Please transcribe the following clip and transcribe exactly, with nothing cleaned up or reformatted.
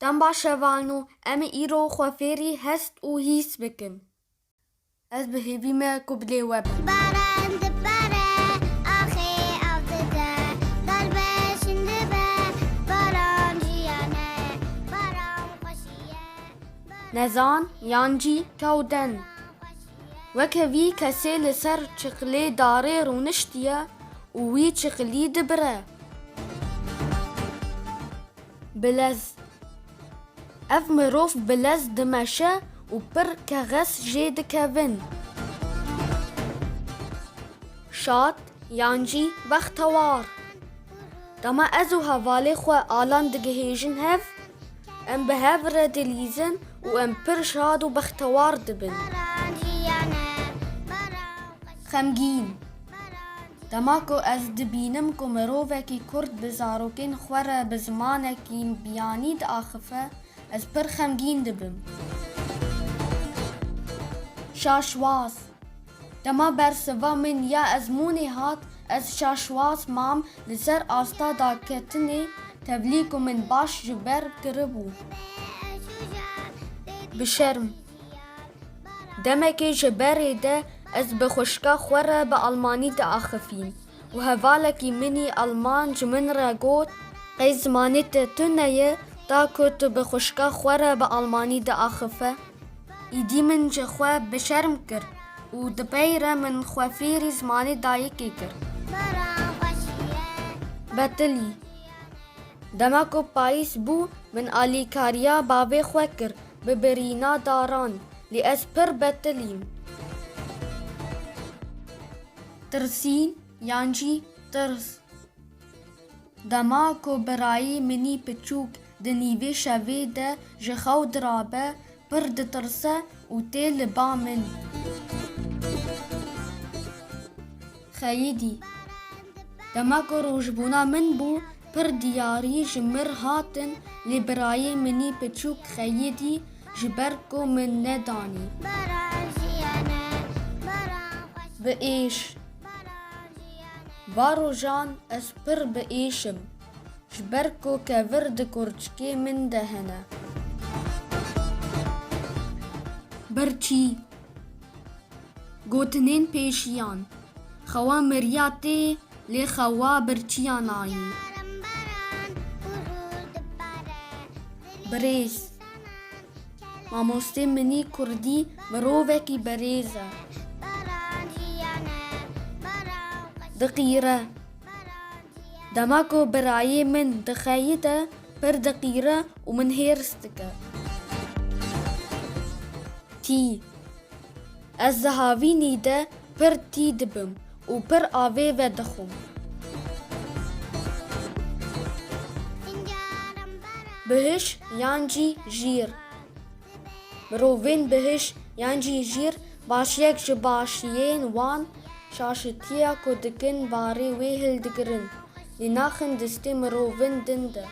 Dem baş hevalno, em ê îro xwe fêrî hest û hîs bikin. Ez bi hêvî me ku bi lê we bim. Baran dipere, axê av dide, dal beşin dibe, baran jiyan e, baran xweşî ye, baran Nezan yan jî kewden. Weke vî kesê li ser çiqilê darê rûniştiye û wî çiqilî dibire. Bilez. Ev mirov bilez dimeşe û pir kexez jê dikevin. Şad yan jî bextewar. Dema ez û hevalê xwe Alan digihêjin hev, em bi hev re dilîzin û em pir şad û bextewar dibin. Xemgîn. Dema ku ez dibînim ku mirovekî kurd bi zarokên xwe re bi zimanekî biyanî diaxife, ez pir xemgîn dibim. Şaşwaz. Dema bersiva min ya ezmûnê hat, ez şaşwaz mam, li ser asta daketinê tevlî ku min baş ji ber kiribû. Bi şerm. Demekê ji berê de ez bi xwişka xwe re bi almanî diaxifîm û hevalekî min î alman ji min re got, qey zimanê te tune ye, ta ku tu bi xwişka xwe re bi almanî diaxife? Îdî min ji xwe bi şerm kir û di pey re min xwe fêrî zimanê dayikê kir. Betilî. Dema ku payîz bû, min alîkariya bavê xwe kir bi birîna daran, lê ez pir betilîm. Tirsîn yan jî tirs. Dema ku birayê min î piçûk di nîvê şevê de ji xew dirabe, pir ditirse û tê li ba min. Xeyidî. Dema ku rojbûna min bû, pir diyarî ji mir hatin, lê birayê min î piçûk xeyidî ji ber ku min nedanî. Bi êş. Va rojan ez pir bi êş im, ji ber ku kevir di kurçikê min de hene. Birçî. Gotinên pêşiyan. Xewa miriya tê, lê xewa birçiya nayê. Birêz. Mamostê min î kurdî mirovekî birêz e. Diqîre. Dema ku birayê min dixeyide, pir diqîre û min hêrs dike. Tî. Ez di havînî de pir tî dibim û pir avê vedixwim. Bihiş yan jî jîr. Mirovên bihiş yan jî jîr başiyek ji başiyên wan şaşitiya ku dikin barê wê hildigirin, lê naxin destê mirovên din de.